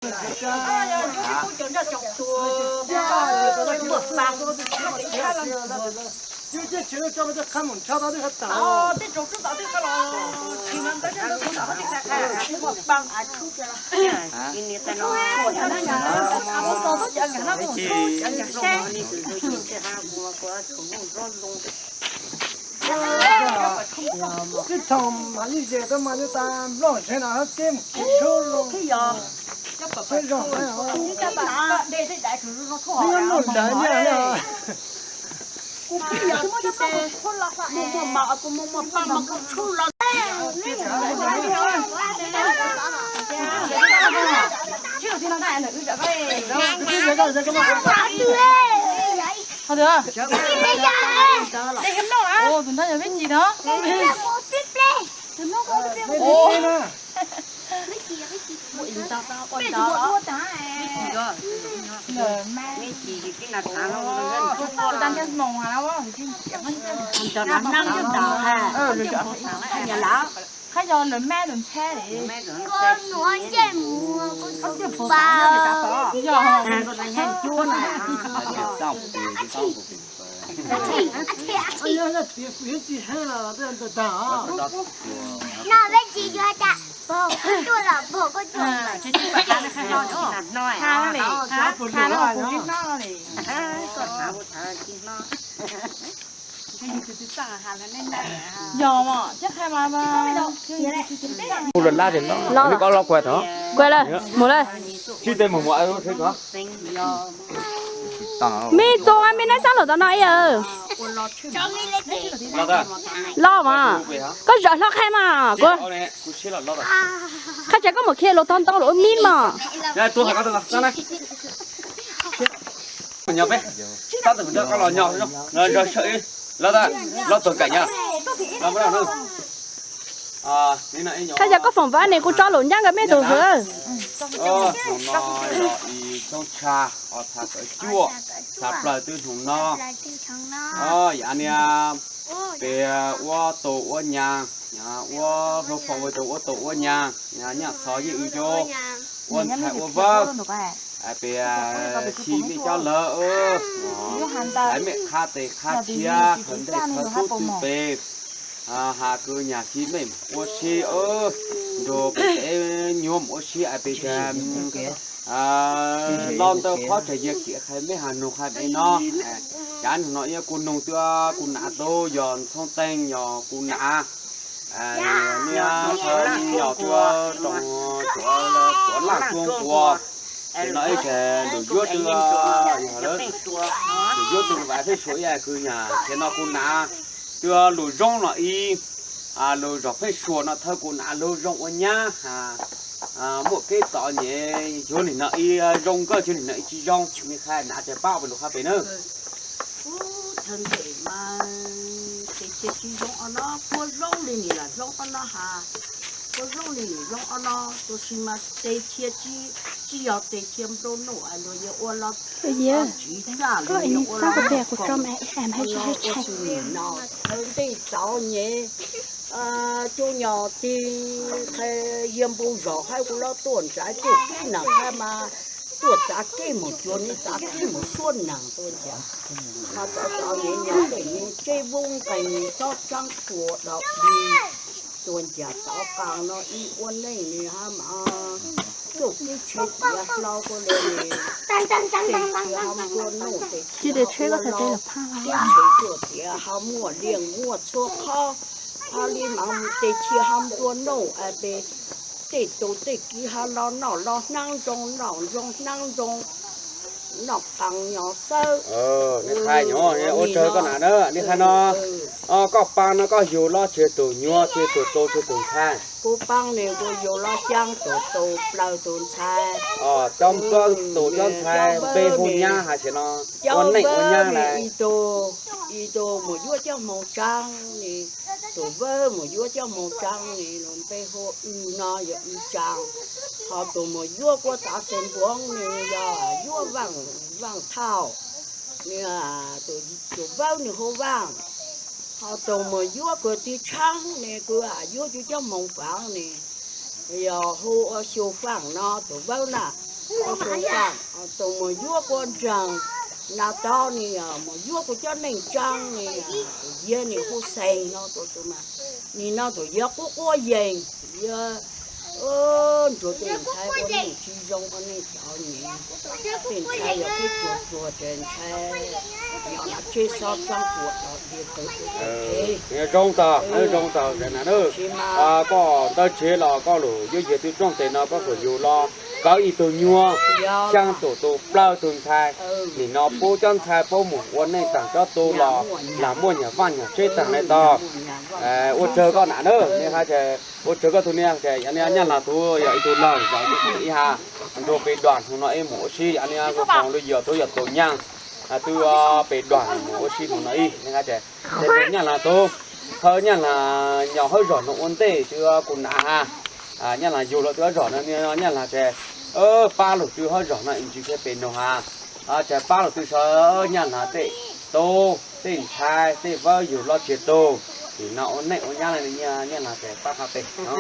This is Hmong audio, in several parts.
Tib thaum mam li zes tau mas yuav tas nplooj zeeg no hab teb mus khiav tshub los. Peb zoo, neb nyob noj ntawd niaj no. Tus ntawd yog Vib Cis no. Qhov yog lawv mab lawv ntxhab li. Yog, mus lawm lab tias no, koj los kuas tod. Kuas lawm, mus lawm. Tsis tes mus mus. Me txo me nab xab los tom no ib yam. Los mas, koj zam hlo qhia mas, qhia tias koj mus khi lus tau ntau lus ua mib mas. Los tuag kawm nyob, los tuag kawm nyob. Qhia tias koj foom vab ne, kuv tso lus ncaj nkawd mej tug hwv. Hnoos no yog ib xyoo tshav ob txha kaum cuaj, txha plaws twb hnoos no. Yam niag pem ua tus ua nyas, ua hluas foom ua tus ua tus ua nyas, nyaj xov yeej ua cov ua ntxhais ua vawb. Pem xyi mej cov lawv, mej qha tes qha tshiab, khaws ntej khaws tub twg pem, has kws nyag xyi mej ua si, nrug pem nyuam ua si pem, los ntawm qhov tseem yog kiam qhia mej has nug qha pem no. Cav nug no yog kuv nug twb kuv nam tub yog Ntxhooj Teej yog kuv nam. Niaj qhov nyom tuaj rau tuav laj tuaj nquas, ces no ib tsam lus yuav twg, lus yuav twg vam pheej suav ib yam kws nyag ces no kuv nam. Twb lus zoo no ib, lus zog pheej suav no thawj kuv nam lug zoo ua nyab, muaj kev txom nyem, yuav nim no ib zoo nkauj, nim no ib tsis zoo, nej qha nam tsis paub pem lus qha pem na. Ub, thawj ntawm mas tes chaw tsis zoo ob no, puab zoo li nim los zoo ob no has, puab zoo li nim zoo ob no, tab sis mas tes chaw tsis yog tes chaw nplua nuj luag yog ua los tsis txaj luag yog ua los no, thawj ntej txom nyem, cov nyom tig qhe yag npau zog hab kuv los tuaj ntsaiv tuaj kib nam hab mas tuaj txav keb mus cuag neb txav keb mus suab neeg tuaj ncav. Ho txom txom nyem nyom tej nyem tseb vub nqeeg txhob tsaab tua dog dig tuaj ncav tov qaa no ib ua neej nws hab mas txuj kev tshev tiav hlo kuj le, tes chaw ho nplua nuj tes chaw ho ua los, tes chaw tuaj tiav ho muaj liaj muaj txhua qhov, ho li mas tes chaw ho nplua nuj pem tej tus tej kiv ho los noj los hnaab zoo noj zoo hnaab zoo noj qeeg nyom xawb. Nej qha nyuam ua tsawg koj nam na, nej qha no, koj paab no koj yug los tseg tug nyuam tseg tug tub tseg tug ntxhais? Kuv paab ne kuv yug los xyaa tug tub plaws tug ntxhais. Cov npawb tug cov ntxhais npe hu nyab has tsev no, ua neej ua nyab na. Ib tug, ib tug mus yuav cov hmoo tsaab ne, tus vawb mus yuav cov hmoo tsaab ne, lub npe hu Wb no yog Wb Tsaa. Ho tus mus yuav kuv tav xeem npuov ne yog yuav Vaaj Thauj, tus vawb ne hu Vaaj. Ho tus mus yuav kuv tij tshaab ne kuv yuav cov hmoo faav ne yog hu ua Xyu Faaj no tus vawb na. Tus mus yuav kuv nraag na, tau nim mus yuav kuv cov neej tsaa ni, tus yiav nim hu xees no, tus tus mas nim no tus yiav qub quab yees, yiav nrug tej ntxhais ua neej tsis zoo, ua neej txom nyem. Tej ntxhais yog peb tsuag tsuag ces ntshai, yog no tseb xob tsaab kua tog diav tawg tug teg. Zoo tag, zoo tag na, koj ntawd tsev los koj lug yuav yawg tw rooj tes no koj kuj yug los kawg ib tug nyuas, xyaa tus tu plawg tug ntxhais. Nim no pub cov ntxhais paub mus ua neej taag, tsob tu los lam muaj nyuam vaaj nyuam tseb taag le tog. Ua tsaug koj na, ua tsaug koj tug niam, Nyab Laag tug yog ib tug laug zov ib ha, nrug peb duam nub no ib mus ua si, Nyab Laag tug foom lub yog tug yog tus nyaab, twb peb duam mus ua si nub no ib, Nyab Laag tug, thawj Nyab Laag nyob hauv zog no ua ntej twb kuv na ha, Nyab Laag yug los twb zog no, Nyab Laag tsev pab lug twb hauv zog no ib ntsis thiab peb nug ha, tsev pab lug twb sawv Nyab Laag tej tub tej ntxhais tej vawb yug los tsev tug, nim no ua neej ua nyab le Nyab Laag tsev pab qhov peb no.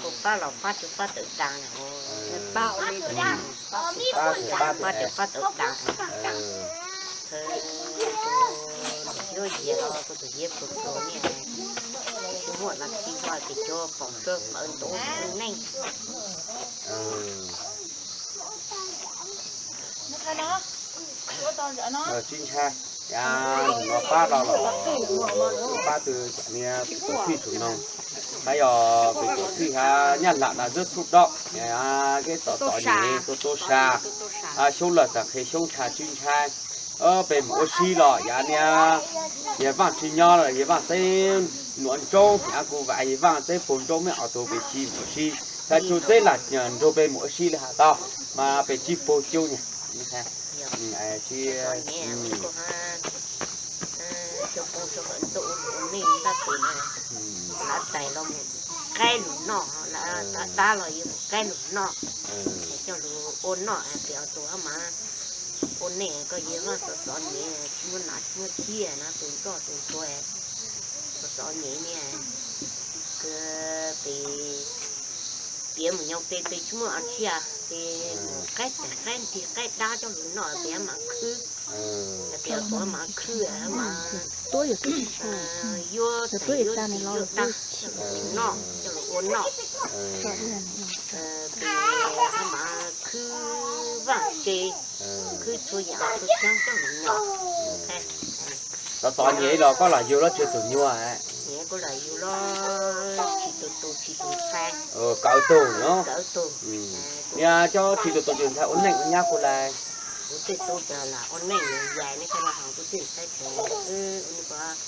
Kuv pab los pab tsis pab tawm taag, pab tsis pab tawm taag. Kuv tus yiav los kuv tus yiav pluag pluag ne, tsis muaj dlaab tsi ua ces cov pom sawv pawg ntawd neej. Tsis ntshai, no pab los los, pab tw niag tuam txhij tug noog, hab yog peb tuam txhij hab Nyab Laag na zab xub dawb, kev txom txom nyem tuaj tuaj sa, xyoob lawm taag qhia xyoob tshav tsis ntshai. Peb mus ua si los yav niag, yawg Vaaj tsis nyob los yawg Vaaj txeb nuav nroob, kuv vaam yawg Vaaj txeb puag nroob, mej ob tug peb tsis mus ua si, txhaj txhua txeb lam nrug peb mus ua si le has tau, mas peb tsis puag cub nyag. Lawv tais los mus qaib lug noj, lawv dab los yuav mus qaib lug noj, coj lug ua noj, peb ob tug hab mas ua neej koj yawg Vaaj txom txom nyem tsis muaj nam tsis muaj txiag na, tus nroj tus ntsuag txom txom nyem ne, peb piav mus nyob peb peb tsis muaj dlaab tsi, peb mus qaib taig qaib ntig qaib dab coj lug noj peb hab mas khwb, peb ob tug hab mas khwb, yuav tais yuav tig yuav dab coj lug noj coj lug ua noj, peb hab mas khwb vaaj tse, khwb txhua yaam txhua tsaab coj lug noj. Txom txom nyem los koj lam yug los tsis tug nyuas, kuv lam yug los tsis tug tus tsis tug ntxhais, kawg tug no, kawg tug. Niag cov tsis tug tus tsis tug ntxhais ua neej ua nyab kuv lais. Kuv tej tub tas lam ua neej ua yaig ne, koj los hais kuv tej ntxhais tas,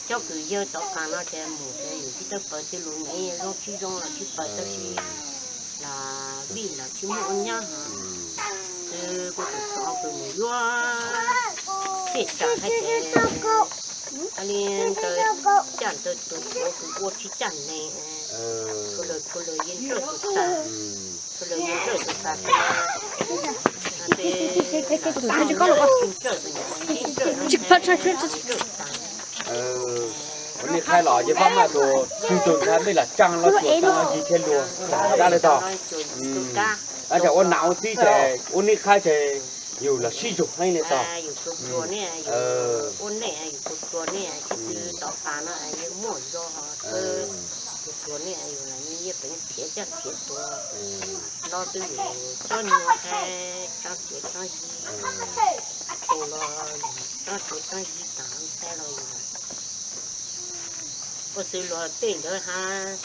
cov kws yawg tov qaag no tas mus tas yus tsis tau paws tej lus ne, zoo tsis zoo los tsis paws tab sis los vij los tsis muaj ua nyab hos, kuv tus tov kws mus yuav tej tas hab tas, hab li ntawd caj ntawd tus tov kws ua tsis caj neeg, txhua lawg txhua lawg yeej nrawj tus tas, txhua lawg yeej nrawj tus tas, peb tsis nrawj tus nyuam, tsis nrawj tus nyuam, tsis nrawj tas. Ua nej qhaib los yawg Vaaj maj tus tsis tug ntxhais mej lam tsaa los tsuas tsaa los yig thiaj luag, dab le tog. Ua nam ua txiv ces ua nej qhaib ces yus los sib zug heev le tog. Ua nej, yus tub tub nej, tsis tau tas no yawg muaj zog, tub tub nej, yus los yeej peev khiav coj khiav tuag, no twb yus tsob nyuag qhaib tsob txiav tsob yig, tus los tsob txiav tsob yig tas ntxhais los yus ua xwb los tej ntawd hab,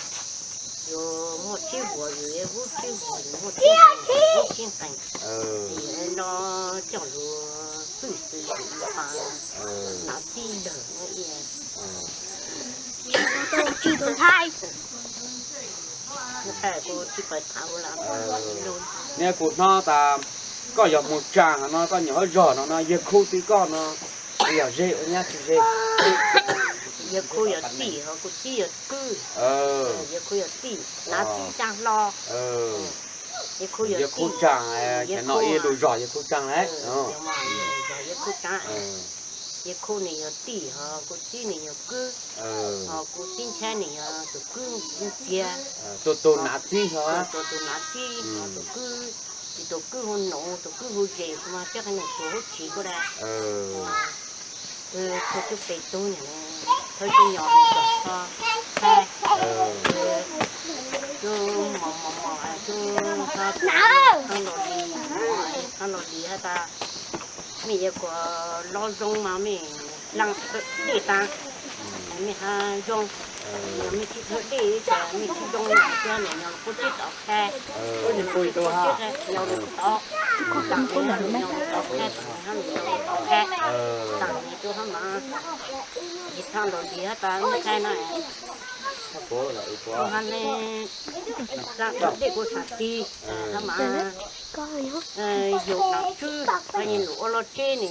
yus muaj tsib huam yus yuav vub tsib huam, yus muaj tsib huam yus vub tsib nqees, yus no coj lug pwj xwb yus ib pas, nav txib lawg no. Tsis tus ntxhais, kuv tsis paws tham ua lawm. Niag kuv hnov tas koj yog mus tsaa no, koj nyuam qhuav zog no no, yawg khub txib koj no, yog ze ua nyab tsis ze? Yawg khub yog txij hos kuv txib yog kwv. Yawg khub yog txij, nav txib xyaa hlo. Yawg khub tsaa, no ib lug zog yawg khub tsaa lawm. Yawg khub tsaa, Yawg Khu nws yog tij, ho kuv txiv nws yog kwv, ho kuv txiv Nchab nws yog tus kwv txiav. Tus tus nav txib, tus nav txib, tus kwv, tus kwv hu nuv, tus kwv hu zes, kuv mas coj qhov nws tus hub tsis kuj da. Tus cub pes tug nws thawj cov nyom nws kom ho tha, cub mos mos mos, cub ho los li, ho los li has tas mej yog kuas lob zoo mas mej leej thawj dej tas, mej hab zoo, yog mej tsis thawj dej ces mej tsis zoo, cub nws nyom los puab tsib tom qha, puab tsib nyom los tod, tam nws nyom los tod qha, tam nws nyom los tod qha, tam nws cub hab mas, yog tha los li has tas mej qha no, kuv hab ne, leej thawj dej kuv xav ti, hab mas yug dlaas tswb, hab yog lug ua log tseb ne,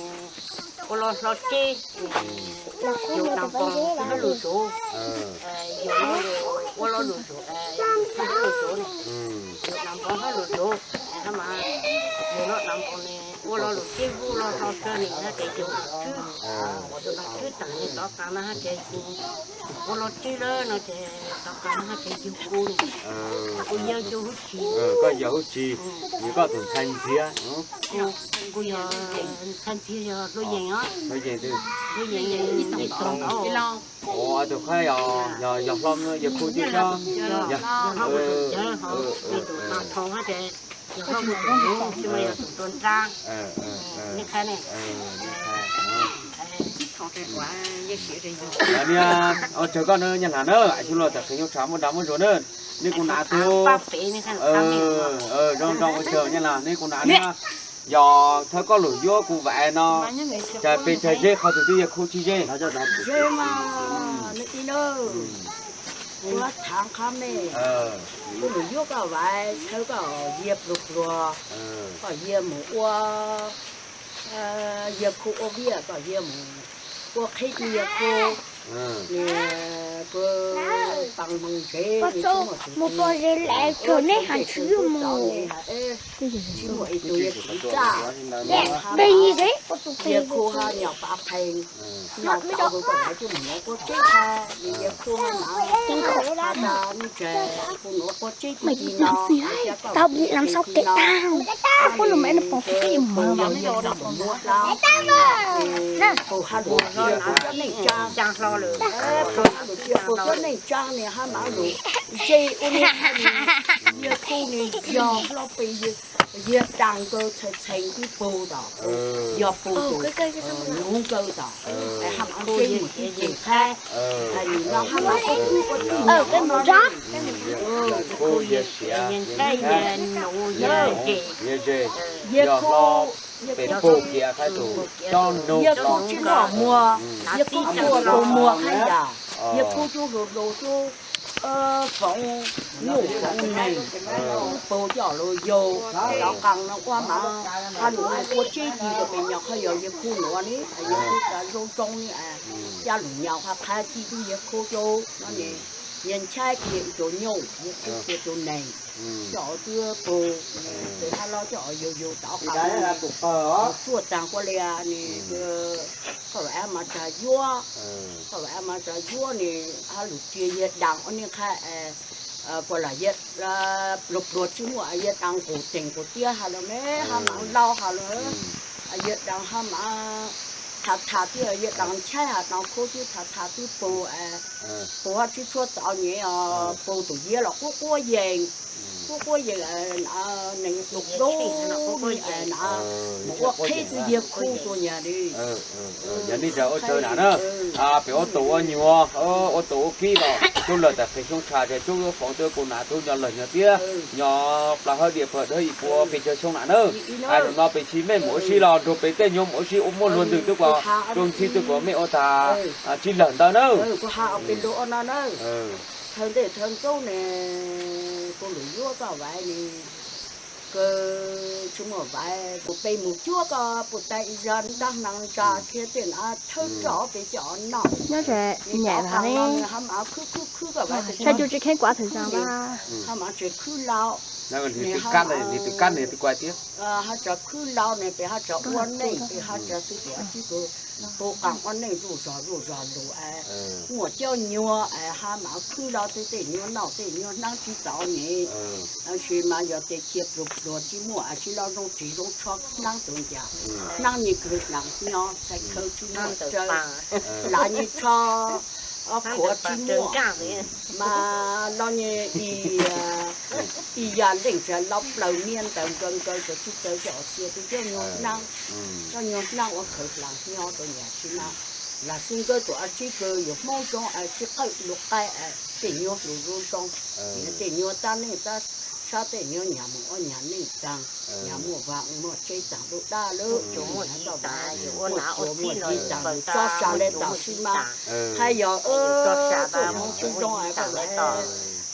ua log hlo tseb, yug dlaas npoos hab lug zuv, yug ua log lug zuv, hab lug zuv ne, yug dlaas npoos hab lug zuv, hab mas yug log dlaas npoos ne, ua log lug tseb vub log hlo tsawb ne, hab ces yug dlaas tswb, yug dlaas tswb taag ne, tom qaab no hab ces ua log tseb lawm no ces tom qaab no hab ces yug kuv ne, kuv yog cov hub tsis, koj yog hub tsis, yog koj tus ntxhais ntxiv, kuv yog ntxhais ntxiv yog Hluas Yees os, Hluas Yees tus qhab yog, yog hlob yawg Khu tij sab, yog hlob kuv tus cawv, yog hlob kuv tus tub, tsis muaj yog tus tua nrab, nej qha ne. Niam, ua tsaug koj na Nyab Laj na, xyoo lug tawm qhov xyoo tshav muaj dag muaj zug na, nej kuv nam tub, zoo zoo ua tsaug Nyab Laj, nej kuv nam na, yog thawj koj lug yuav kuv Vaiv no, tsag pes tsag zeb qhov twg twb yog Khu tsis ze. Kuv thaav qhov mej, kuv lug yuav koj Vaiv, thawj koj yawg pluag pluag, koj yawg mus ua, yawg Khu ua viaj, koj yawg mus ua qhib twb yawg Khu, niam, kuv paa moog ntsev, mus pov zeb lawm, thaum nej has tshwm mus, tsis muaj ib tug yawg txiv txaj, yawg Khu hab nyom pav qhee, nyom tau kuv koj Vaiv coj mus nuav quav tseb tha, yawg Khu hab mas, has tas nej tsev kuv nuav quav tseb tib tib no, tau bim lam sau kev tag, kuv lug maiv no pov kev mog, kuv hab lug cia kuv cov neej tsaa, kuv hab lug cia kuv cov neej tsaa ne hab mas lug ze ua le, yawg Khu ne yog hlob pes, yawg daas nkaus txheem txheem twb pug tom, yog pug tus nuv nkaus tom, hab mas ze mus tib ce qhab, nim no hab mas kuv kuv kuv tij, yawg Khu, yawg Khu tsis muaj muag, yawg Khu tsis muaj muag qhab yam, yawg Khu tsuas lug lug tsuas foov nyuj foov neeg, pug coj lug yaug, rov qaas no ua mas, hab lug quav tseb tig rua pem nyom qhov yog yawg Khu nuav ne, yawg Khu tas zoo zoo ne, caj lug nyaum qhov qhab ci tub yawg Khu cau no ne, yawg Nchab cia ib tug nyuj, yawg Khu cia tus neeg, coj twb pug, tes hab lug coj yaug yaug rov qaas, tsuaj taag kuas le ne, koj Vaiv mas tsav yuav, koj Vaiv mas tsav yuav ne, hab lug cia yawg daas ua ne qhab, kuas lam yawg pluag pluag tsis muaj, yawg daas nqus teeg nqus tiab has lug me, hab mas laub has lug, yawg daas hab mas tham tham twb, yawg daas Nchab has daas Khu twb tham tham twb pug, pug hab tsis tshua txaus nyem, pug tus yawg los quav quav yees, quav quav yees, neeg dub dub, mus ua qhib twb yawg Khu tua nyag li. Yog nej tsav ua tsaug nam na, pem ua tus ua nyuag, ua tus ua kib los xyoo lug tawm qhib xyoo tshav ces coj yuav foov tau kuv nam tub nyog lawm nyog tiab, nyog plaws hawb diam pawg dawb ib puas pes tsawg xyoo nam na. Hais lug no pes tsis mej mus ua si los nrug pem tej nyuag mus ua si ua muaj luag ntws twb kuas rua ntxhi twb kuas mej ua tag tsis lawm ntawd na. Thawj ntej thawj ntxub ne, kuv lug yuav koj Vaiv ne, kws tsis muaj Vaiv, kuv peb mus cuab koj puas tau ib zag ntaag hnav ntsa khiav tej na, thawj roj peb coj noj. Nyob tsev nyem no ne, hab mas khwb khwb khwb koj Vaiv, tsa cu tsis kheev kuav thwm zag, hab mas tsev khwb laus. Nws twb kab, nws twb kab, nws twb kuaj tias, haj tso khwb laus ne, peb haj tso ua neej, peb haj tso xwb tus a tib tug, tus qaab ua neej zuj zog zuj zog lug es muaj cov nyuag es haj mam khwb laus tej, tej nyuag noj tej nyuag hnaab tsis txaus ne. Tab sis mas yog tej chaw pluag pluag tsis muaj, sib laub zoo tsis zoo tsho hnaab tus ncav, hnaab nyuag kawg dlaag nyob, txhais khawv tsis muaj tsawv, lav nyuag tsho, ob khuav tsis muaj, mas los nyuag ib yam leej tsam los plaws miab ntaws nkaws nkaws tsam tsis txawj coj xia tus coj nyuag hnaab, coj nyuag hnaab ua kawg dlaag nyob rau nyias sib na. Lam xwb nkawd tus a tib kawg yog Hmoob zoo es tsis qawj lug qaib, tej nyuag hlub zoo zoo, tej nyuag tab neej tab sab, tej nyuag nyag mus ua nyag neej taag, nyag muaj vaaj muaj tsev taag dub dab lawm, muaj tsuas muaj txiv taag, tso sa le tam sim mas, haj yog txuj Hmoob tsis zoo es koj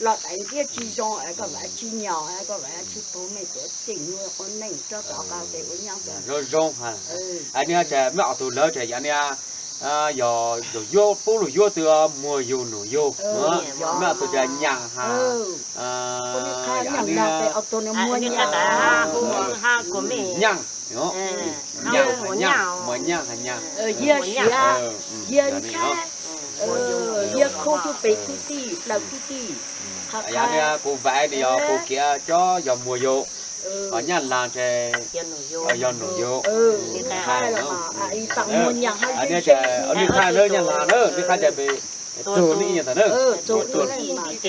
los daim ntiab tsis zoo es koj lam tsis nyom es koj lam tsis pub mej tus tej nyuag ua neej rov tom qab tej ua nyaab zoo zoo. Nwg tseem mej ob tug lawv tseem yog, yog yuav pub lug yuav twg muag yug nug yug, mej ob tug tseem nyaam has, nyaam, nyaam, muag nyaam has nyaam, yog siav, yog ntshab, yog khub tub pes tub tij plaws tub tij. Yog kuv vaim nws yog kuv kiav cov yog muag yug, ho nyab laag ces yog nug yug. Ib tug muag nyaam hab ib tug nyaab laag na, nyaab laag na, txug nej ib yam ntawd na, txug nej ib